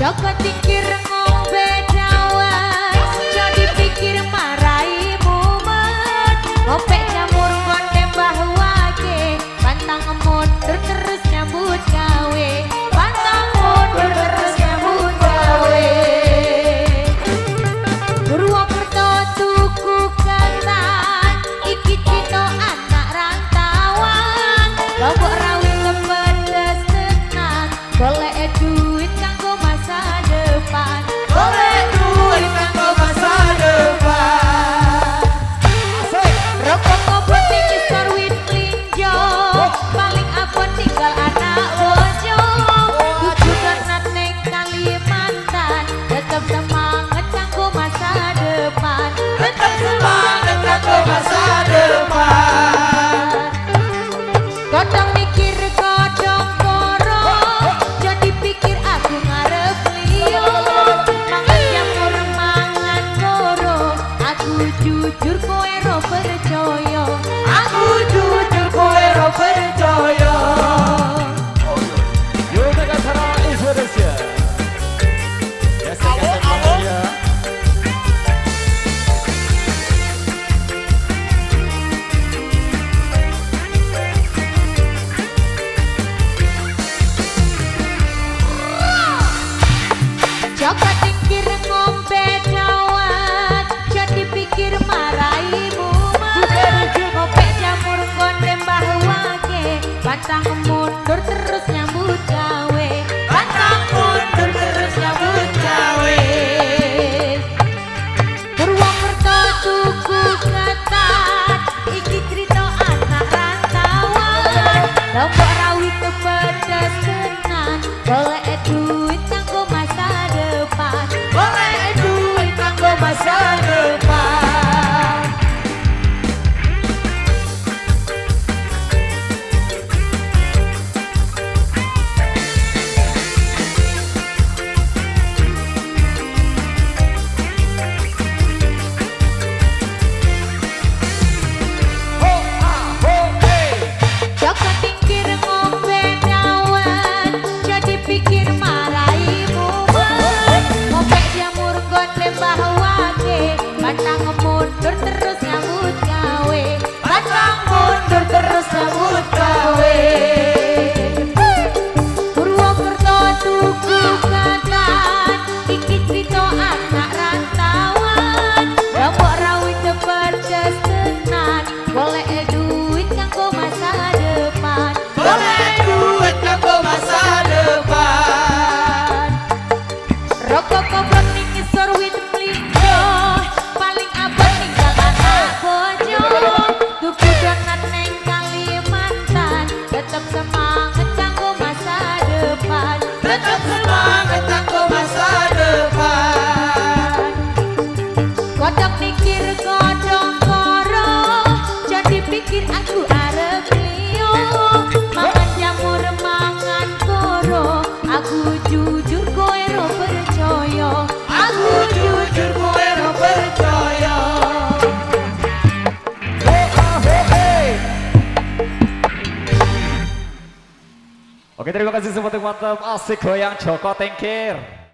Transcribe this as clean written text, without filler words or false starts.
Joko Tingkir ngombe dawet, jadi pikir marai mumet. Ngopek jamur konde Mbah Wage, pantang mundur terus nyambut gawe. Pantang mundur terus nyambut gawe. Purwokerto tuku ketan, iki cito anak rantauan. Lombok rawit pedes tenan, golek duit kanggo masa depan. Golek duit kanggo masa depan. Rokok ngobot ning ngisor wit mlinjo, paling abot tinggal anak bojo. Tuku donat ning Kalimantan, tetep semangat kanggo masa depan. Tetep semangat kanggo masa depan. Kodong mikir kodong koro, jadi pikir aku ngarep liyo. Mangan jamur mangan koro, aku jujur kowe ro percaya. Aku jujur kowe ro percaya. Yogyakarta Indonesia. Gesek-gesek banget ya. Joko Tingkir ngombe dawet, jadi pikir marai mumet. Ngopek jamur konde Mbah Wage, pantang mundur terus nyambut gawe. Pantang mundur terus nyambut gawe. Purwokerto tuku ketan, iki crita anak rantauan. Lombok rawit pedes tenan, golek duit kanggo masa depan. Golek duit kanggo masa depan. Ho a ho eh. Joko Tingkir ngombe dawet, jadi pikir marai mumet. Ngopek jamur gonde Mbah Wage, pantang mundur terus nyambut gawe. Pantang mundur terus nyambut gawe. Purwokerto tuku ketan, iki crita anak rantauan. Lombok rawit pedes tenan, golek duit kanggo masa depan. Golek duit kanggo masa depan. Rokok kobrok ning ngisor wit mlinjo, paling abot ninggal anak bojo. Tuku donat ning Kalimantan, tetep semangat kanggo masa depan. Tetep semangat kanggo masa depan. Kodok mikir kodong koro, jadi pikir aku arep liyo. Mangan jamur mangan koro, aku jujur kowe ro percaya. Aku jujur kowe ro percaya. Ho a ho eh. Oke, terima kasih semua teman-teman. Asik goyang Joko Tingkir.